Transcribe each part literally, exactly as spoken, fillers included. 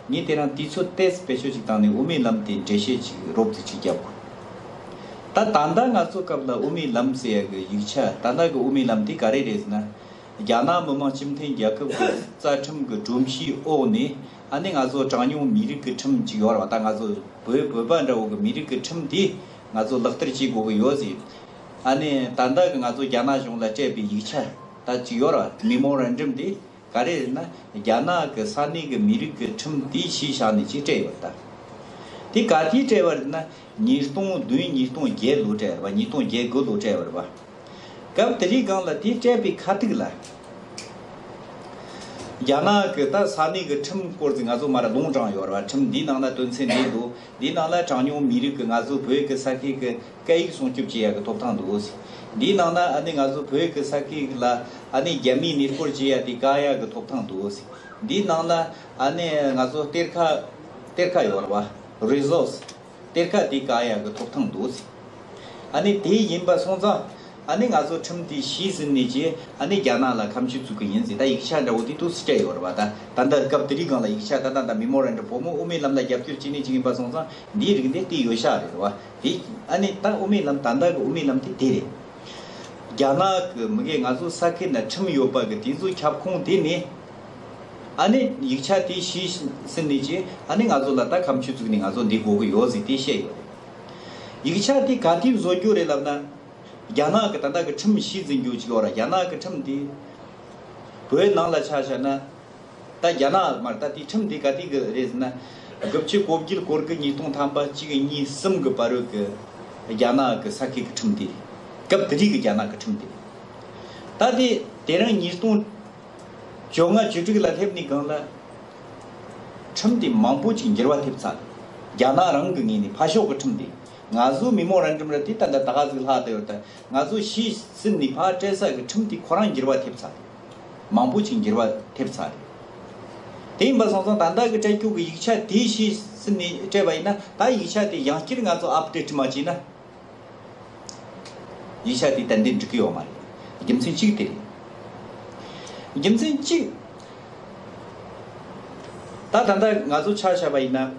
ངས་དེ་རིང་དུས་ཚོད་ཏོག་ཙམ་བེད་སྤྱོད་ཅིག་བཏང་ནས་དབུ་མའི་ལམ་དེ་འགྲེལ་བཤད་ཅིག་རོབ་ཙམ་ཅིག་རྒྱབ་དགོས། ད་ད་ལྟ་ང་ཚོ་སྐབས་ལ་དབུ་མའི་ལམ་ཟེར་ཡ་གི་ཡིག་ཆ། ད་ལྟ་གི་དབུ་མའི་ལམ་དེ་ག་རེ་རེད་ཟེར་ན། རྒྱ་ནག་མི་དམངས་སྤྱི་མཐུན་རྒྱལ་ཁབ་ཀྱི་རྩ་ཁྲིམས་ཀྱི་སྒྲོམ་གཞིའི་འོག་ནས། ཨ་ནི་ང་ཚོ་གྲངས་ཉུང་མི་རིགས་ཀྱི་ཁྲིམས་ཅིག་ཡོད་རེད་བ། ད་ང་ཚོ་བོད་བོད་པ་འདྲ་བོ་གི་མི་རིགས་ཀྱི་ཁྲིམས་དེ་ང་ཚོ་ལག་བསྟར་བྱེད་དགོས་ཀྱི་ཡོད་ཟེར། ཨ་ནི་ད་ལྟ་གི་ང་ཚོ་རྒྱ་ནག་གཞུང་ལ་སྤྲད་པའི་ཡིག་ཆ་ད་ཅིག་ཡོད་རེད་བ། མེ་མོ་རན་ཌམ་དེ་ག་རེ་རེད་ན། རྒྱ་ནག་གི་ས་གནས་ཀྱི་མི་རིགས་ཀྱི་ཁྲིམས་དེ་གཞི་བཞག་ནས་ཅིག་སྤྲད་ཡོད་རེད་ད། དེ་ག་དུས་སྤྲད་པ་རེད་ན། ཉིས་སྟོང་བདུན། ཉིས་སྟོང་བརྒྱད་ལོ་སྤྲད་པ། ཉིས་སྟོང་བརྒྱད་དགུ་ལོ་སྤྲད་པ་རེད་བ། སྐབས་དེ་རིང་སྒང་ལ་དེ་སྤྲད་པའི་ཁ་ཐུག་ལ། རྒྱ་ནག་གི་ད་ས་གནས་ཀྱི་ཁྲིམས་སྐོར་ཅིག་ང་ཚོ་མར་ལུང་དྲངས་ཡོད་རེད་བ། ཁྲིམས་འདིའི་ནང་ན་དོན་ཚན་འདི་འདུག། འདིའི་ནང་ལ་གྲངས་ཉུང་མི་རིགས་ཀྱི་ང་ཚོ་བོད་ཀྱི་ས་ཁུལ་གྱི་སྐད་ཡིག་སྲུང་སྐྱོབ་བྱེད་ཡག་གི་ཐོབ་ཐང་འདུག་ཟེར། འདིའི་ནང་ན་ཨ་ནི་ང་ཚོ་བོད་ཀྱི་ས་ཁུལ་ལ་ཨ་ནི་རྒྱ་མིའི་གནས་སྐོར་བྱེད་ཡག་དེ་བཀག་ཡག་གི་ཐོབ་ཐང་འདུག་ཟེར། འདིའི་ནང་ན་ཨ་ནི་ང་ཚོ་གཏེར་ཁ་གཏེར་ཁ་ཡོད་རེད་བ། རི་སོར་སི། གཏེར་ཁ་དེ་བཀག་ཡག་གི་ཐོབ་ཐང་འདུག་ཟེར། ཨ་ནི་དེ་ཡིན་པ་སོང་ཙང་། ཨ་ནི་ང་ཚོ་ཁྲིམས་དེ་གཞི་འཛིན་ནས་ཀྱི་ཨ་ནི་རྒྱ་ནག་ལ་ཁ་མཆུ་བཙུགས་ཀྱི་ཡིན་ཟེར། ད་ཡིག་ཆ་འདྲ་བོ་དེ་འདུག་སེ་སྤྲད་ཡོད་རེད་བ། ད་ད་ལྟ་སྐབས་དེ་རིང་སྒང་ལ་ཡིག་ཆ་ད་ད་ད་མེ་མོ་རན་ཌམ་བོ་མོ་དབུ་མའི་ལམ་ལ་རྒྱབ་སྐྱོར་བྱེད་ནས་ཅིག་ཡིན་པ་སོང་ཙང་། འདིའི་རིགས་འདི་དེ་ཡོད་ཤག་རེད་བ། དེ་ཨ་ནི་ད་དབུ་མའི་ལམ། ད་ལྟ་གི་དབུ་མའི་ལམ་དེ་དེ་རེད། རྒྱ་ནག་གི་མི་སྒེར་ང་ཚོ་ས་ཁུལ་ན་ཁྲིམས་ཡོད་པ་གི་དེ་ཚོ་ཁྱབ་ཁོངས་དེ་ནས། ཨ་ནི་ཡིག་ཆ་དེ་གཞི་ཟིན་ནས་ཀྱི་ཨ་ནི་ང་ཚོ་ལ་ད་ཁ་མཆུ་བཙུགས་ནས་ང་ཚོ་འདི་དགོས་ཀྱི་ཡོད་ཟེར་དེ་བཤད་ཡོད་རེད། ཡིག་ཆ་དེ་ག་དུས་བཟོ་རྒྱུ་རེད་ལབ་ན། རྒྱ་ནག་གི་ད་ལྟ་གི་ཁྲིམས་གཞི་འཛིན་རྒྱུ་ཅིག་ཡོད་ར། རྒྱ་ནག་གི་ཁྲིམས་དེ་བོད་ནང་ལ་ཆ་བཞག་ན། ད་རྒྱ་ནག་མར་ད་དེའི་ཁྲིམས་དེ་ག་དུས་གི་རེད་ཟེར་ན། དགུ་བཅུ་གོ་བརྒྱད་གོ་དགུ་ཉིས་སྟོང་ཐམ་པ་གཅིག་གཉིས་གསུམ་གི་བར་རོལ་གི་རྒྱ་ནག་གི་ས་ཁུལ་གི་ཁྲིམས་དེ་རེད། སྐབས་དེ་དུས་གི་རྒྱ་ནག་གི་ཁྲིམས་དེ་རེད། ད་དེ་དེ་རིང་ཉིས་སྟོང་བཅོ་ལྔ་བཅུ་དྲུག་ལ་སླེབས་ནས་སྒང་ལ། ཁྲིམས་དེ་མང་པོ་ཅིག་འགྱུར་བ་ཐེབས་ཚར། རྒྱ་ནག་རང་གི་ངོས་ནས་ཕར་ཕྱོགས་ཀྱི་ཁྲིམས་དེ། ང་ཚོའི་མེ་མོ་རན་ཌམ་ར་དེ་ད་ལྟ་ད་ག་ཟིག་ལྷག་བསྡད་ཡོད་ད། ང་ཚོ་གཞི་ཟིན་ནས་ཕར་སྤྲད་ས་གི་ཁྲིམས་དེ་ཁོ་རང་འགྱུར་བ་ཐེབས་ཚར། མང་པོ་ཅིག་འགྱུར་བ་ཐེབས་ཚར་རེད། དེ་ཡིན་པ་སོང་ཙང་ད་ལྟ་གི་སྤྲད་རྒྱུ་གི་ཡིག་ཆ་དེ་གཞི་ཟིན་ནས་སྤྲད་པ་ཡིན་ན། ད་ཡིག་ཆ་དེ་ཡང་བསྐྱར་ང་ཚོ་ཨབ་ཌེ་ཊི་མ་བྱས་ན། ཡིག་ཆ་དེ་ཏན་ཏན་འགྲིག་གི་ཡོད་མ་རེད། རྒྱུ་མཚན་གཅིག་དེ་རེད། རྒྱུ་མཚན་གཅིག་ད་ད་ལྟ་ང་ཚོ་ཆ་བཞག་པ་ཡིན་ན།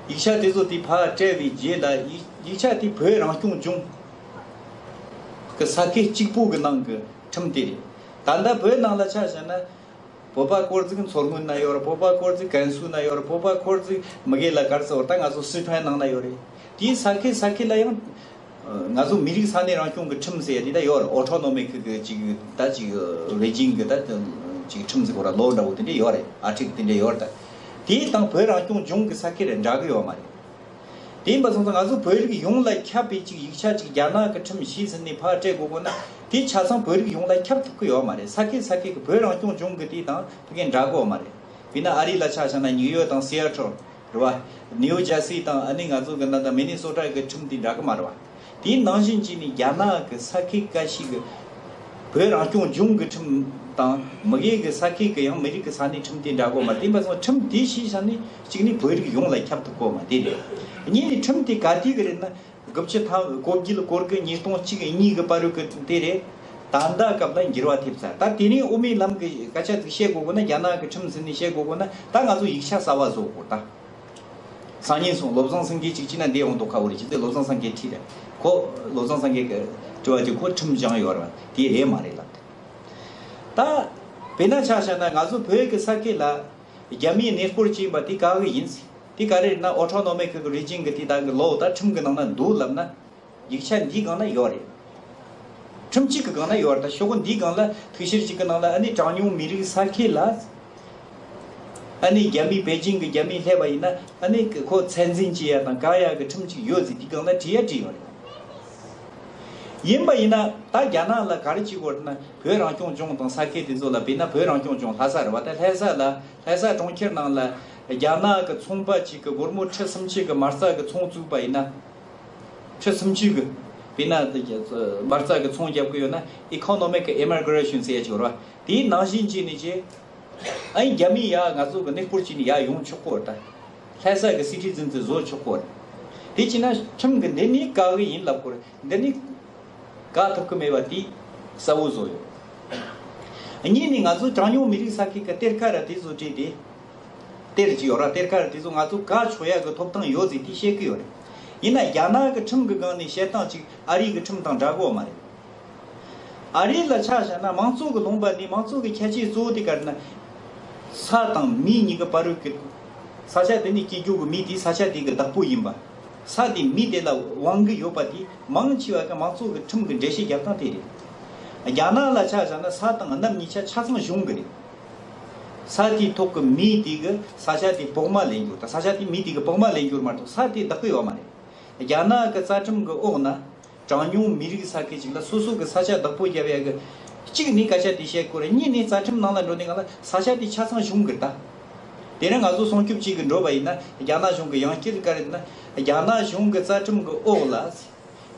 ཡིག་ཆ་དེ་ཚོ་དེ་ཕར་སྤྲད་པའི་རྗེས་ལ་ཡིག་ཡིག་ཆ་དེ་བོད་རང་སྐྱོང་ལྗོངས་ཀྱི་ས་ཁུལ་གཅིག་པུ་གི་ནང་གི་ཁྲིམས་དེ་རེད། ད་ལྟ་བོད་ནང་ལ་ཆ་བཞག་ན། བོད་པ་སྐོར་ཅིག་མཚོ་སྔོན་ན་ཡོད་རེད། བོད་པ་སྐོར་ཅིག་ཀན་སུའུ་ན་ཡོད་རེད། བོད་པ་སྐོར་ཅིག་མི་སྒེར་ལ་ག་རེ་ཟེར་བ་རེད། ད་ང་ཚོ་སི་ཁྲོན་ནང་ན་ཡོད་རེད། དེའི་ས་ཁུལ་ས་ཁུལ་ལ་ཡང་། ང་ཚོ་མི་རིགས་ས་གནས་རང་སྐྱོང་གི་ཁྲིམས་ཟེར་ཡ་དེ་ད་ཡོད་རེད། ཨོ་ཊོ་ནོ་མིག་གི་ཅིག་ད་ཅིག་རི་ཇིན་གི་ད་ཅིག་ཁྲིམས་ཟེར་དགོས་ར། ལོ་འདྲ་བོ་དེ་འདྲ་ཡོད་རེད། ཨར་ཊི་ཀལ་དེ་འདྲ་ཡོད་རེད། ད་དེ་དང་བོད་རང་སྐྱོང་ལྗོངས་ཀྱི་ས་ཁུལ་རེ་འདྲ་གི་ཡོད་མ་རེད། དེ་ཡིན་པ་སོང་ཙང་ང་ཚོ་བོད་རིགས་ཡོངས་ལ་ཁྱབ་པའི་ཅིག་ཡིག་ཆ་ཅིག་རྒྱ་ནག་གི་ཁྲིམས་གཞི་ཟིན་ནས་ཕར་སྤྲད་དགོས་དགོས་ན། དེ་ཆ་ཚང་བོད་རིགས་ཡོངས་ལ་ཁྱབ་ཐུབ་ཀྱི་ཡོད་མ་རེད། ས་ཁུལ་ས་ཁུལ་གྱི་བོད་རང་སྐྱོང་ལྗོངས་ཀྱི་དེ་དང་ཕ་གི་འདྲ་གི་ཡོད་མ་རེད། དཔེར་ན་ཨ་རི་ལ་ཆ་བཞག་ན་ནིའུ་ཡོག་དང་སི་ཨེ་ཊལ་རེད་བ། ནིའུ་ཇར་སི་དང་ཨ་ནི་ང་ཚོ་གི་ད་ལྟ་མི་ནི་སོ་ཊ་གི་ཁྲིམས་དེ་འདྲ་གི་མ་རེད་བ། དེའི་ནང་བཞིན་བྱས་ནས་རྒྱ་ནག་གི་ས་ཁུལ་ཁ་ཤས་ཀྱི་བོད་རང་སྐྱོང་ལྗོངས་ཀྱི་ཁྲིམས་དང་མི་སྒེར་གྱི་ས་ཁུལ་གྱི་ཡང་མི་རིགས་ཀྱི་ས་གནས་ཁྲིམས་དེ་འདྲ་གི་ཡོད་མ་རེད། དེ་ཡིན་པ་སོང་ཁྲིམས་དེ་གཞི་བཞག་ནས་གཅིག་ནི་བོད་རིགས་ཡོངས་ལ་ཁྱབ་ཐུབ་ཀྱི་ཡོད་མ་རེད། དེ་རེད། གཉིས་ནི་ཁྲིམས་དེ་ག་དུས་ཀྱི་རེད་ན། དགུ་བཅུ་ཐམ་གོ་བརྒྱད་གོ་དགུ་ཉིས་སྟོང་གཅིག་གཉིས་ཀྱི་བར་དུ་གི་དེ་རེད། ད་ལྟ་སྐབས་ལ་འགྱུར་བ་ཐེབས་ཚར། ད་དེ་རིང་དབུ་མའི་ལམ་གྱི་སྐད་ཆ་ཅིག་བཤད་དགོས་དགོས་ན། རྒྱ་ནག་གི་ཁྲིམས་ཟིན་ནས་བཤད་དགོས་དགོས་ན། ད་ང་ཚོ་ཡིག་ཆ་གསར་བ་བཟོ་དགོས་ད། སང་ཉིན་སོང་བློ་བཟང་སེང་གེ་ཅིག་ཅིག་ན་འདི་ཡོང་མདོག་ཁ་པོ་རེད། ཅི་སྟེ་བློ་བཟང་སེང་གེ་ཁྲིད་རེད། ཁོ་བློ་བཟང་སེང་གེ་གི་དྲི་བ་ཅིག་ཁོ་ཁྲིམས་སྦྱངས་ཡོད་རེད་བ། དེ་རེད་མ་རེད་ལབ། ད་དཔེར་ན་ཆ་བཞག་ན་ང་ཚོ་བོད་ཀྱི་ས་ཁུལ་ལ་རྒྱ་མིའི་གནས་སྐོར་བྱས་པ་དེ་ག་གི་ཡིན། དེ་ག་རེ་རེད་ན། ཨོ་ཊོ་ནོ་མིག་གི་རི་ཇིན་གི་དེ་དག་གི་ལོ་དང་ཁྲིམས་གི་ནང་ན་འདུག་ལབ་ན། ཡིག་ཆ་འདིའི་སྒང་ན་ཡོད་རེད། ཁྲིམས་གཅིག་གི་སྒང་ན་ཡོད་རེད། ད་ཤོག་གུ་འདིའི་སྒང་ལ་ཐིག་ཤར་གཅིག་གི་ནང་ལ་ཨ་ནི་གྲངས་ཉུང་མི་རིགས་ས་ཁུལ་ལ། ཨ་ནི་རྒྱ་མི་པེ་ཅིང་གི་རྒྱ་མི་སླེབས་པ་ཡིན་ན་ཨ་ནི་ཁོ་ཚད་འཛིན་བྱེད་ཡ་དང་བཀག་ཡ་གི་ཁྲིམས་གཅིག་ཡོད་ཟེར་དེའི་སྒང་ལ་བྲིས་ཡ་བྲིས་ཡོད་རེད། ཡིན་པ་ཡིན་ན་ད་རྒྱ་ནག་ལ་ག་རེ་བྱེད་དགོས་རེད་ན། བོད་རང་སྐྱོང་ལྗོངས་དང་ས་ཁུལ་དེ་ཚོ་ལ། དཔེར་ན་བོད་རང་སྐྱོང་ལྗོངས་ལྷ་ས་རེད་བ། ད་ལྷ་ས་ལ་ལྷ་ས་གྲོང་ཁྱེར་ནང་ལ་རྒྱ་ནག་གི་ཚོང་པ་གཅིག་གི་སྒོར་མོ་ཁྲི་སུམ་ཅུ་གི་མ་རྩ་གི་ཚོང་བཙུགས་པ་ཡིན་ན། ཁྲི་སུམ་ཅུ་གི་དཔེར་ན་མ་རྩ་གི་ཚོང་རྒྱབ་གི་ཡོད་ན་ཨི་ཀོ་ནོ་མིག་ཨི་མི་གྷི་རེ་ཤན་ཟེར་ཡ་ཅིག་ཡོད་རེད་བ། དེའི་ནང་བཞིན་བྱས་ནས་ཀྱི། ཨ་ནི་རྒྱ་མི་ཡ་ང་ཚོ་གི་གནས་སྐོར་བྱས་ནས་ཡ་ཡོང་ཆོག་གོ་རེད་ད། ལྷ་ས་གི་སི་ཊི་ཛན་དེ་བཟོ་ཆོག་གོ་རེད། དེ་བྱས་ན་ཁྲིམས་གི་འདི་ནི་བཀག་གི་ཡིན་ལབ་གོ་རེད། འདི་ནི་བཀག་ཐུབ་གི་མེད་པ་དེ་གསལ་བོ་བཟོ་ཡོད། གཉིས་ནི་ང་ཚོ་གྲངས་ཉུང་མི་རིགས་ས་ཁུལ་གི་གཏེར་ཁ་ར་དེ་བཟོ་བྲིས་ཏེ། གཏེར་གྱི་ཡོད་ར། གཏེར་ཁ་ར་དེ་ཚོ་ང་ཚོ་ག་ཆོག་ཡག་གི་ཐོབ་ཐང་ཡོད་ཟིག་དེ་བཤད་གི་ཡོད་རེད། ཡིན་ན་རྒྱ་ནག་གི་ཁྲིམས་གི་སྒང་ནས་བཤད་སྟངས་ཅིག་ཨ་རི་གི་ཁྲིམས་དང་འདྲ་གོ་མ་རེད། ཨ་རི་ལ་ཆ་བཞག་ན་མང་གཙོ་གི་ལུང་པ་ནས་མང་གཙོ་གི་ཁྱད་ཆོས་གཙོ་བོ་དེ་ག་རེ་ན། ས་དང་མི་གཉིས་ཀྱི་བར་རུ་གི། ས་ཆ་དེ་ནས་སྐྱེ་རྒྱུ་གི་མི་དེ་ས་ཆ་དེ་གི་བདག་པོ་ཡིན་པ། ས་དེ་མི་དེ་ལ་དབང་གི་ཡོད་པ་དེ་མང་ཆེ་བ་གི་མང་གཙོ་གི་ཁྲིམས་གི་འགྲེལ་བཤད་རྒྱབ་སྟངས་དེ་རེད། རྒྱ་ནག་ལ་ཆ་བཞག་ན་ས་དང་གནམ་གཉིས་ཆ་ཆ་ཚང་གཞུང་གི་རེད། ས་དེའི་ཐོག་གི་མི་དེ་གི་ས་ཆ་དེ་བོགས་མ་ལེན་རྒྱུ་དང་ས་ཆ་དེ་མི་དེ་གི་བོགས་མ་ལེན་རྒྱུ་མ་གཏོགས་ས་དེ་བདག་པོ་ཡོད་མ་རེད། རྒྱ་ནག་གི་རྩ་ཁྲིམས་གི་འོག་ན། གྲངས་ཉུང་མི་རིགས་ས་ཁུལ་ཅིག་ལ་སོ་སོ་གི་ས་ཆ་བདག་པོ་རྒྱབ་ཡ་གི། གཅིག་ནས་སྐད་ཆ་དེ་བཤད་དགོས་རེད། གཉིས་ནས་རྩ་ཁྲིམས་ནང་ལ་འགྲོ་ནས་ང་ལ་ས་ཆ་དེ་ཆ་ཚང་གཞུང་གི་རེད་ད། དེ་རིང་ང་ཚོ་སྲུང་སྐྱོབ་བྱེད་གི་འགྲོ་བ་ཡིན་ན་རྒྱ་ནག་གཞུང་གི་ཡང་བསྐྱར་ག་རེ་ན་རྒྱ་ནག་གཞུང་གི་རྩ་ཁྲིམས་གི་འོག་ལ་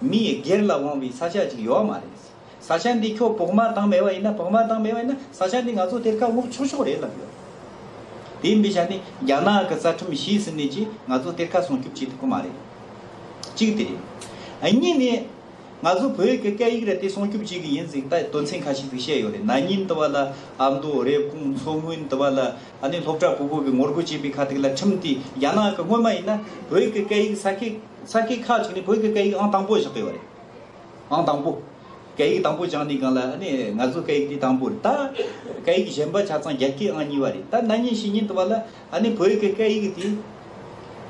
མིའི་སྒེར་ལ་དབང་བའི་ས་ཆ་ཅིག་ཡོད་མ་རེད། ས་ཆ་འདི་ཁྱོད་བོགས་མ་བཏང་མེད་པ་ཡིན་ན་བོགས་མ་བཏང་མེད་པ་ཡིན་ན་ས་ཆ་འདི་ང་ཚོ་གཏེར་ཁ་སློག་ཆོག་ཆོག་རེད་ལབ་ཡོད། དེ་ཡིན་པའི་ཆ་ནས་རྒྱ་ནག་གི་རྩ་ཁྲིམས་གཞི་ཟིན་ནས་ཀྱི་ང་ཚོ་གཏེར་ཁ་སྲུང་སྐྱོབ་བྱེད་ཐུབ་ཀྱི་མ་རེད། གཅིག་དེ་རེད། གཉིས་ནས་ང་ཚོ་བོད་ཀྱི་སྐད་ཡིག་ར་དེ་སྲུང་སྐྱོབ་བྱེད་ཀྱི་ཡིན་ཟིག་ད་དོན་ཚན་ཁ་ཤས་ཟིག་བཤད་ཡོད་རེད། ན་ནིང་དུ་བ་ལ་ཨ་མདོ་རེབ་གོང་མཚོ་སྔོན་དུ་བ་ལ་ཨ་ནི་སློབ་གྲྭ་ཕྲུ་གུ་གི་ངོ་རྒོལ་བྱེད་པའི་ཁ་ཐུག་ལ་ཁྲིམས་དེ་རྒྱ་ནག་གི་སྔོན་མ་ཡིན་ན་བོད་ཀྱི་སྐད་ཡིག་ས་ཁུལ་ས་ཁུལ་ཁག་ཅིག་ནས་བོད་ཀྱི་སྐད་ཡིག་ཨང་དང་པོ་བཞག་གི་ཡོད་རེད། ཨང་དང་པོ། སྐད་ཡིག་དང་པོ་སྦྱངས་ནས་གང་ལ་ཨ་ནི་ང་ཚོ་སྐད་ཡིག་དེ་དང་པོ་རེད་ད། སྐད་ཡིག་གཞན་པ་ཆ་ཚང་རྒྱ་སྐད་ཨང་གཉིས་པ་རེད་ད། ན་ནིང་ཕྱི་ཉིན་དུ་བ་ལ་ཨ་ནི་བོད་ཀྱི་སྐད་ཡིག་དེ་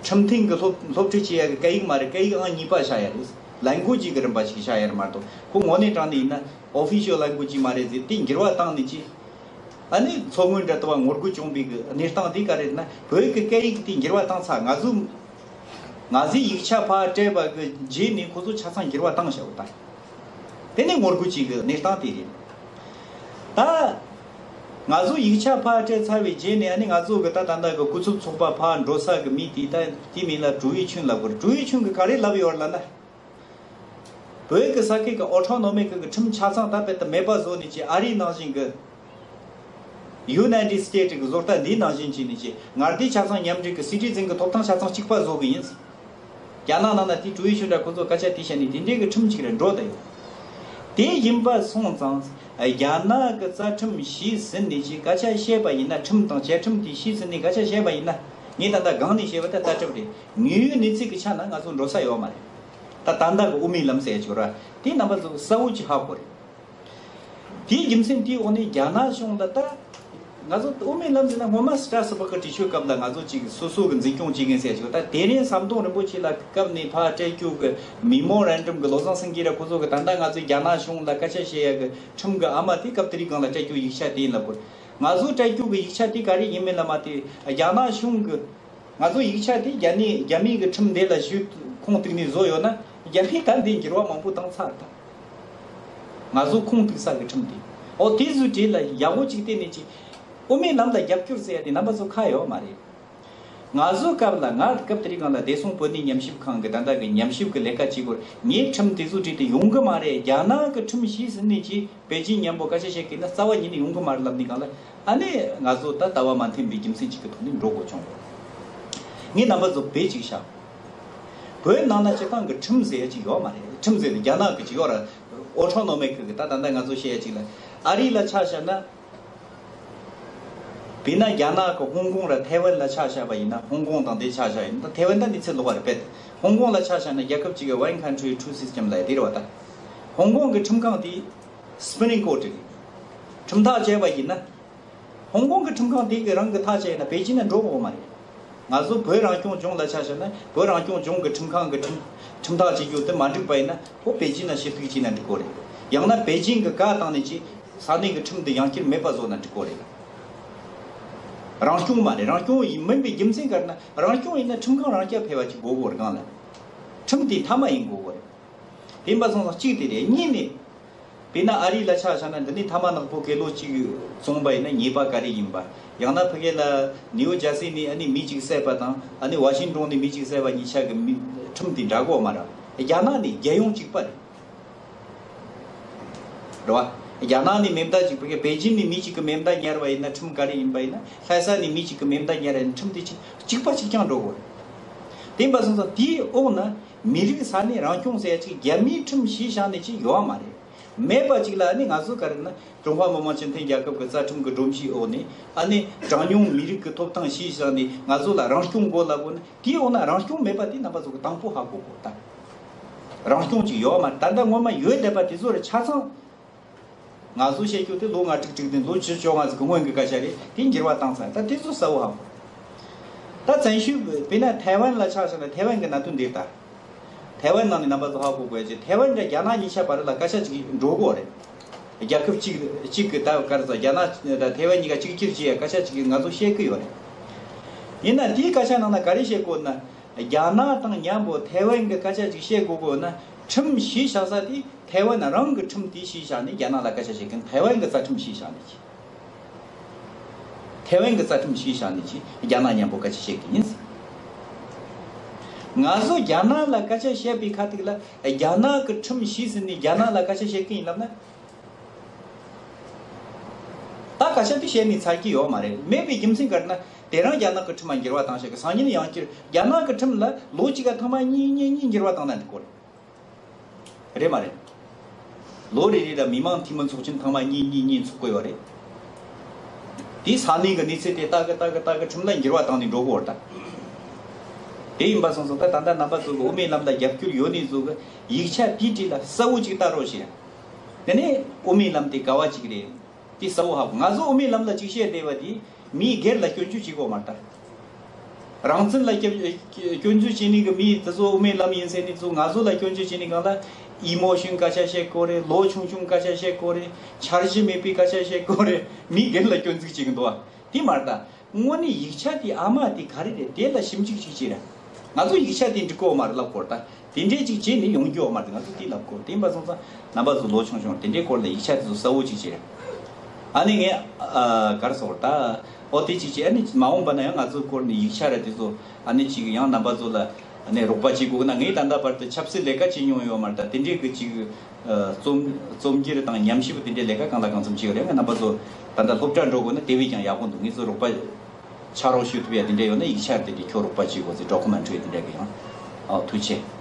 ཁྲིམས་མཐུན་གྱི་སློབ་སློབ་ཁྲིད་བྱེད་ཡ་གི་སྐད་ཡིག་མ་རེད། སྐད་ཡིག་ཨང་གཉིས་པ་ཆགས་ཡ་རེད། ལན་གོ་ཇི་གི་རིམ་པ་ཞིག་ཆགས་ཡ་རེད་མ་གཏོགས་ཁོ་ངོ་ནས་དྲངས་ནས་ཡིན་ན་ཨོ་ཕི་ཤལ་ལན་གོ་ཇི་མ་རེད་ཟེར་དེ་འགྱུར་བ་བཏང་ནས་ཅི། ཨ་ནི་མཚོ་སྔོན་འདྲ་དུ་བ་ངོ་རྒོལ་བྱུང་བའི་གི་གནས་སྟངས་དེ་ག་རེད་ན་བོད་ཀྱི་སྐད་ཡིག་དེ་འགྱུར་བ་བཏང་ཚར། ང་ཚོ་ང་ཚོའི་ཡིག་ཆ་ཕར་སྤྲད་པ་གི་རྗེས་ནས་ཁོ་ཚོ་ཆ་ཚང་འགྱུར་བ་བཏང་བྱ་བ་དང་། དེ་ནས་ངོ་རྒོལ་བྱེད་གི་གནས་སྟངས་དེ་རེད། ད་ང་ཚོ་ཡིག་ཆ་ཕར་སྤྲད་ཚར་བའི་རྗེས་ནས་ཨ་ནི་ང་ཚོ་གི་ད་ད་ལྟ་གི་སྐུ་ཚབ་ཚོགས་པ་ཕར་འགྲོ་ས་གི་མི་དེ་ད་དེ་མིང་ལ་ཀྲུའུ་ཝེ་ཆུན་ལབ་དགོས་རེད། ཀྲུའུ་ཝེ་ཆུན་གི་ག་རེ་ལབ་ཡོད་ལབ་ན། བོད་ཀྱི་ས་ཁུལ་གྱི་ཨོ་ཊོ་ནོ་མི་ཀི་གི་ཁྲིམས་ཆ་ཚང་ད་དཔེ་ད་མེད་པ་བཟོ་ནས་ཀྱི་ཨ་རིའི་ནང་བཞིན་གྱི་ཡུ་ནའི་ཊེཌ་སི་ཊེཊ་གི་བཟོ་ལྟ་འདིའི་ནང་བཞིན་བྱས་ནས་ཀྱི་ངར་དེ་ཆ་ཚང་མཉམ་འབྲེལ་གྱི་སི་ཊི་ཛན་གྱི་ཐོབ་ཐང་ཆ་ཚང་གཅིག་པ་བཟོ་གི་ཡིན། རྒྱ་ནག་ནང་ན་དེ་ཀྲུའུ་ཝེ་ཆུན་འདྲ་ཁོ་ཚོ་སྐད་ཆ་དེ་བཤད་ནས་དེ་འདྲའི་གི་ཁྲིམས་གཅིག་རེད་འགྲོ་ད་ཡོད། དེ་ཡིན་པ་སོང་ཙང་རྒྱ་ནག་གི་རྩ་ཁྲིམས་གཞི་ཟིན་ནས་ཀྱི་སྐད་ཆ་བཤད་པ་ཡིན་ན་ཁྲིམས་དང་བཅའ་ཁྲིམས་དེ་གཞི་ཟིན་ནས་སྐད་ཆ་བཤད་པ་ཡིན་ན་ངས་ད་ལྟ་སྒང་ནས་བཤད་པ་ད་ལྟ་གྲུབ་རེད། དངོས་ཡོད་གནས་ཚུལ་གྱི་ཆ་ན་ང་ཚོ་འགྲོ་ས་ཡོད་མ་རེད། ད་ད་ལྟ་གི་དབུ་མའི་ལམ་ཟེར་ཡ་ཅིག་ཡོད་ར། དེ་རྣམ་པ་ཚོ་གསལ་བོ་ཅིག་ཧ་གོ་རེད། དེའི་རྒྱུ་མཚན་དེའི་འོག་ནས་རྒྱ་ནག་གཞུང་ལ་ད་ང་ཚོ་དབུ་མའི་ལམ་ཟེར་ན་སྔོན་མ་སི་ཏྲ་སི་བྷག་གི་དྲི་ཆུའི་སྐབས་ལ་ང་ཚོ་ཅིག་སོ་སོ་གི་འཛིན་སྐྱོང་བྱེད་མཁན་ཟེར་ཡ་ཅིག་ཡོད། ད་དེ་རིང་ཟམ་གདོང་རིན་པོ་ཆེ་ལ་སྐབས་ནས་ཕར་སྤྲད་རྒྱུ་གི་མེ་མོ་རན་ཌམ་གི་བློ་བཟང་སེང་གེ་ར་ཁོ་ཚོ་གི་ད་ལྟ་ང་ཚོས་རྒྱ་ནག་གཞུང་ལ་སྐད་ཆ་བཤད་ཡ་གི་ཁྲིམས་གི་ཨ་མ་དེ་སྐབས་དེ་རིང་སྒང་ལ་སྤྲད་རྒྱུ་ཡིག་ཆ་དེ་ཡིན་ལབ་དགོས། ང་ཚོ་སྤྲད་རྒྱུ་གི་ཡིག་ཆ་དེ་ག་རེ་ཡིན་མིན་ལ་མ་ལྟོས་རྒྱ་ནག་གཞུང་གི་ང་ཚོ་ཡིག་ཆ་དེ་རྒྱ་ནི་རྒྱ་མིའི་གི་ཁྲིམས་དེ་ལ་ཞུ་ཁུངས་གཏུགས་ནས་བཟོ་ཡོད་ན་རྒྱ་མིས་ད་འདི་འགྱུར་བ་མང་པོ་བཏང་ཚར་ད། ང་ཚོ་ཁུངས་གཏུགས་ས་གི་ཁྲིམས་དེ་ཨོ་དེ་ཚོའི་གྲས་ལ་ཡག་པོ་ཅིག་བལྟས་ནས་ཅིག་དབུ་མའི་ལམ་ལ་རྒྱབ་སྐྱོར་ཟེར་ཡ་དེ་རྣམ་པ་ཚོ་ཁ་ཡོད་མ་རེད། ང་ཚོའི་སྐབས་ལ་ང་སྐབས་དེ་རིང་སྒང་ལ་བདེ་སྲུང་བོད་གནས་ཉམས་ཞིབ་ཁང་གི་ད་ལྟ་གི་ཉམས་ཞིབ་གི་ལས་ཀ་བྱེད་དགོས་ངས་ཁྲིམས་དེ་ཚོའི་གྲས་དེ་ཡོང་གི་མ་རེད། རྒྱ་ནག་གི་ཁྲིམས་གཞི་ཟིན་ནས་ཅིག་པེ་ཅིན་མཉམ་པོ་སྐད་ཆ་བཤད་ཀྱི་ན་རྩ་བ་ཉིད་ནས་ཡོང་གི་མ་རེད་ལབ་ནས་གང་ལ་ཨ་ནི་ང་ཚོ་ད་ལྟ་བ་མ་མཐུན་པའི་རྒྱུ་མཚན་གཅིག་གི་ཐོག་ནས་འགྲོ་དགོས་བྱུང་། ངས་རྣམ་པ་ཚོ་བེད་ཅིག་བཞག་བོད་ནང་ན་སྤྱིར་བཏང་གི་ཁྲིམས་ཟེར་ཡ་ཅིག་ཡོད་མ་རེད། ཁྲིམས་ཟེར་ནས་རྒྱ་ནག་གི་ཅིག་ཡོད་ར། ཨོ་ཊོ་ནོ་མིག་གི་ད་ད་ལྟ་ང་ཚོ་བཤད་ཡ་ཅིག་ལ་ཨ་རི་ལ་ཆ་བཞག་ན། དཔེར་ན་རྒྱ་ནག་གི་ཧོང་ཀོང་ར་ཐའེ་ཝན་ལ་ཆ་བཞག་པ་ཡིན་ན་ཧོང་ཀོང་དང་དེ་ཆ་བཞག་ཡིན་ན་ཐའེ་ཝན་ད་གནས་ཚུལ་ལོགས་པ་རེད་པས། ཧོང་ཀོང་ལ་ཆ་བཞག་ན་རྒྱལ་ཁབ་ཅིག་གི་One Country Two System ལབ་ཡ་དེ་རེད་བ་ད། ཧོང་ཀོང་གི་ཁྲིམས་ཁང་དེ་Supreme Court རེད། ཁྲིམས་ཐག་བཅད་པ་ཡིན་ན། ཧོང་ཀོང་གི་ཁྲིམས་ཁང་དེ་གི་རང་གི་ཐག་བཅད་ཡིན་ན་པེ་ཅིན་ན་འགྲོ་དགོས་མ་རེད། ང་ཚོ་བོད་རང་སྐྱོང་ལྗོངས་ལ་ཆ་བཞག་ན་བོད་རང་སྐྱོང་ལྗོངས་ཀྱི་ཁྲིམས་ཁང་གི་ཁྲིམས་ཁྲིམས་ཐག་བཅད་རྒྱུ་དེ་མ་འགྲིག་པ་ཡིན་ན་ཁོ་པེ་ཅིན་ན་ཞུ་གཏུག་བྱས་ན་འགྲིག་གོ་རེད། ཡང་ན་པེ་ཅིན་གྱི་བཀའ་བཏང་ནས་ཅིག་ས་གནས་ཀྱི་ཁྲིམས་དེ་ཡང་བསྐྱར་མེད་པ་བཟོ་ན་འགྲིག་གོ་རེད། རང་སྐྱོང་མ་རེད། རང་སྐྱོང་ཡིན་མིན་པའི་རྒྱུ་མཚན་ག་རེ་ན་རང་སྐྱོང་ཡིན་ན་ཁྲིམས་ཁང་རང་རྐྱ་འཕེར་བ་ཅིག་དགོས་གོ་རེད་གང་ལ། ཁྲིམས་དེ་མཐའ་མ་ཡིན་དགོས་གོ་རེད། དེ་ཡིན་པ་སོང་ཙང་གཅིག་དེ་རེད། གཉིས་ནས། དཔེར་ན་ཨ་རི་ལ་ཆ་བཞག་ན་འདི་ནས་ཐ་མག་ནག་པོ་སྐེ་ལོ་གཅིག་བཙོངས་པ་ཡིན་ན་ཉེས་པ་ག་རེ་ཡིན་པ། ཡང་ན་ཕ་གི་ལ་ནིའུ་ཇར་སི་ནས་ཨ་ནི་མི་གཅིག་བསད་པ་དང་ཨ་ནི་ཝ་ཤིང་ཏོན་ནས་མི་གཅིག་བསད་པ་གཉིས་ཆ་གི་མི་ཁྲིམས་དེ་འདྲ་གོ་མ་ར། རྒྱ་ནག་ནས་རྒྱལ་ཡོངས་གཅིག་པ་རེད། རེད་བ། རྒྱ་ནག་ནས་མེ་མདའ་གཅིག་ཕ་གི་པེ་ཅིན་ནས་མི་གཅིག་གི་མེ་མདའ་ཉར་བ་ཡིན་ན་ཁྲིམས་ག་རེ་ཡིན་པ་ཡིན་ན་ལྷ་ས་ནས་མི་གཅིག་གི་མེ་མདའ་ཉར་ཡིན་ན་ཁྲིམས་དེ་གཅིག་གཅིག་པ་གཅིག་རྐྱང་འགྲོ་གོ་རེད། དེ་ཡིན་པ་སོང་ཙང་དེའི་འོག་ན། མི་རིགས་ས་གནས་རང་སྐྱོང་ཟེར་ཡ་ཅིག་རྒྱ་མིའི་ཁྲིམས་གཞི་བཞག་ནས་ཅིག་ཡོད་མ་རེད། མེད་པ་ཅིག་ལ་ཨ་ནི་ང་ཚོ་ག་རེ་ན་ཀྲུང་ཧྭ་མི་དམངས་སྤྱི་མཐུན་རྒྱལ་ཁབ་ཀྱི་རྩ་ཁྲིམས་ཀྱི་སྒྲོམ་གཞིའི་འོག་ནས་ཨ་ནི་གྲངས་ཉུང་མི་རིགས་ཀྱི་ཐོབ་ཐང་ཞེས་བྱ་ནས་ང་ཚོ་ལ་རང་སྐྱོང་དགོས་ལབ་དགོས་ན། དེའི་འོག་ན་རང་སྐྱོང་མེད་པ་དེ་རྣམ་པ་ཚོ་གི་དང་པོ་ཧ་གོ་དགོས། ད་རང་སྐྱོང་ཅིག་ཡོད་མ་རེད། ད་ལྟ་སྔོན་མ་ཡོད་བསྡད་པ་དེ་ཚོ་རེ་ཆ་ཚང་། ང་ཚོ་བཤད་རྒྱུ་དེ་ལོ་ལྔ་དྲུག་དྲུག་བདུན་ལོ་བཅུ་བཅོ་ལྔ་ཟིག་གི་སྔོན་གྱི་སྐད་ཆ་རེད། དེ་འགྱུར་བ་བཏང་ཚར། ད་དེ་ཚོ་གསལ་བོ་ཧ་གོ། ད་བཙན་བྱོལ་དཔེར་ན་ཐའེ་ཝན་ལ་ཆ་བཞག་ན་ཐའེ་ཝན་གྱི་གནད་དོན་འདི་ལྟ། ཐའེ་ཝན་ནང་ནས་རྣམ་པ་ཚོ་ཧ་གོ་དགོས་ཀྱི། ཐའེ་ཝན་དང་རྒྱ་ནག་གཉིས་ཆ་བར་ལ་སྐད་ཆ་ཅིག་འགྲོ་གི་ཡོད་རེད། རྒྱལ་ཁབ་གཅིག་གཅིག་གི་ད་ག་རེ་ཟེར། རྒྱ་ནག་དང་ཐའེ་ཝན་གཉིས་ཀ་གཅིག་གྱུར་བྱེད་ཡ་སྐད་ཆ་ཅིག་ང་ཚོ་བཤད་ཀྱི་ཡོད་རེད། ཡིན་ན་དེའི་སྐད་ཆ་ནང་ན་ག་རེ་བཤད་དགོས་ན། རྒྱ་ནག་དང་མཉམ་པོ་ཐའེ་ཝན་གྱི་སྐད་ཆ་ཅིག་བཤད་དགོས་དགོས་ན། ཁྲིམས་གཞི་བཞག་ས་དེ་ཐའེ་ཝན་རང་གི་ཁྲིམས་དེ་གཞི་བཞག་ནས་རྒྱ་ནག་ལ་སྐད་ཆ་བཤད་མཁན། ཐའེ་ཝན་གྱི་རྩ་ཁྲིམས་གཞི་བཞག་ནས་ཀྱི། ཐའེ་ཝན་གྱི་རྩ་ཁྲིམས་གཞི་བཞག་ནས་ཀྱི་རྒྱ་ནག་མཉམ་པོ་སྐད་ཆ་བཤད་ཀྱི་ཡིན། ང་ཚོ་རྒྱ་ནག་ལ་སྐད་ཆ་བཤད་པའི་ཁ་ཐུག་ལ་རྒྱ་ནག་གི་ཁྲིམས་གཞི་ཟིན་ནས་རྒྱ་ནག་ལ་སྐད་ཆ་བཤད་ཀྱི་ཡིན་ལབ་ན། ད་སྐད་ཆ་དེ་བཤད་ནས་ཚར་གྱི་ཡོད་མ་རེད། མེད་པའི་རྒྱུ་མཚན་ག་རེ་ན། དེ་རིང་རྒྱ་ནག་གི་ཁྲིམས་ལ་འགྱུར་བ་བཏང་བྱས་ཀྱི་སང་ཉིན་ཡང་བསྐྱར་རྒྱ་ནག་གི་ཁྲིམས་ལ་ལོ་གཅིག་ག་ཐེངས་མ་གཉིས་གཉིས་གཉིས་འགྱུར་བ་བཏང་ན་འགྲིག་གོ་རེད། རེད་མ་རེད། ལོ་རེ་རེ་ལ་མི་དམངས་འཐུས་མི་ཚོགས་ཆེན་ཐེངས་མ་གཉིས་གཉིས་གཉིས་འཚོགས་དགོས་པ་རེད། དེ་ས་གནས་ཀྱི་གནས་ཚུལ་དེ་ལྟ་གི་ལྟ་གི་ལྟ་གི་ཁྲིམས་ལ་འགྱུར་བ་བཏང་ནས་འགྲོ་དགོས་པ་རེད་ད། དེ་ཡིན་པ་སོང་ཙང་ད་ད་ལྟ་རྣམ་པ་ཚོ་གི་དབུ་མའི་ལམ་ལ་རྒྱབ་སྐྱོར་ཡོད་ནས་བཟོ་གི་ཡིག་ཆ་དེའི་འབྲེལ་ལ་གསལ་བོ་ཅིག་ལྟ་རོགས་བྱེད། དེ་ནས་དབུ་མའི་ལམ་དེ་ག་བ་ཅིག་རེད། དེ་གསལ་བོ་ཧ་གོ། ང་ཚོ་དབུ་མའི་ལམ་ལ་ཅིག་བཤད་བསྡད་པ་དེ་མིའི་སྒེར་ལ་སྐྱོན་བརྗོད་བྱེད་དགོས་མ་རེད་ད། རང་བཙན་ལ་སྐྱོན་སྐྱོན་བརྗོད་བྱེད་ནི་གི་མི་དེ་ཚོ་དབུ་མའི་ལམ་ཡིན་ཟེར་ནི་ཚོ་ང་ཚོ་ལ་སྐྱོན་བརྗོད་བྱེད་ནི་སྒང་ལ་ཨི་མོ་ཤོན་སྐད་ཆ་བཤད་དགོས་རེད། ལོ་ཆུང་ཆུང་སྐད་ཆ་བཤད་དགོས་རེད། འཆར་གཞི་མེད་པའི་སྐད་ཆ་བཤད་དགོས་རེད། མིའི་སྒེར་ལ་སྐྱོན་འཛུགས་བྱེད་གི་འདུག་བ། དེ་མ་རེད་ད། དངོས་གནས་ཡིག་ཆ་དེ་ཨ་མ་དེ་ག་རེ་རེད། དེ་ལ་ཞིབ་འཇུག་ཅིག་བྱེད་ར། ང་ཚོ་ཡིག་ཆ་དེ་འགྲིག་གོ་མ་རེད་ལབ་དགོས་རེད་ད། དེ་འདྲས་ཅིག་བྱས་ནས་ཡོང་རྒྱུ་ཡོད་མ་རེད། ང་ཚོ་དེ་ལབ་དགོས། དེ་ཡིན་པ་སོང་ཙང་རྣམ་པ་ཚོ་ལོ་ཆུང་ཆུང་དེ་འདྲའི་སྐོར་ལ་ཡིག་ཆ་དེ་ཚོ་གསལ་བོ་ཅིག་བྱེད་ར། ཨ་ནི་ངས་ཨ་ག་རེ་ཟེར་དགོས་རེད་ད། ཨོ་དེ་ཅིག་བྱས། ཨ་ནི་མ་འོངས་པ་ན་ཡང་ང་ཚོའི་སྐོར་ནས་ཡིག་ཆ་ར་དེ་ཚོ་ཨ་ནི་ཅིག་ཡང་རྣམ་པ་ཚོ་ལ་ཨ་ནི་རོགས་པ་བྱེད་དགོས་ན། ངས་ད་ལྟ་བར་དུ་ཆབ་སྲིད་ལས་ཀ་བྱེད་མྱོང་ཡོད་མ་རེད་ད། དེ་འདྲའི་གི་ཅིག་རྩོམ་རྩོམ་སྒྱུར་དང་ཉམས་ཞིབ་དེ་འདྲའི་ལས་ཀ་གང་ལ་གང་འཚམ་བྱས་ཡོད་རེད། ང་རྣམ་པ་ཚོ་ད་ལྟ་སློབ་གྲྭ་འགྲོ་དགོས་ན་དེ་བས་ཀྱང་ཡག་པོ་འདུག་ངེད་ཚོ་རོགས་པ་ཕྱག་རོགས་ཞུ་ཐུབ་ཡ་དེ་འདྲ་ཡོད་ན་ཡིག་ཆ་དེ་འདྲ་ཁྱོད་རོགས་པ་བྱེད་དགོས་ཟེར་ཌོ་ཀུ་མེན་ཊི་རི་དེ་འདྲ་གི་ཡང་། ཨོ་ཐུགས་རྗེ་ཆེ།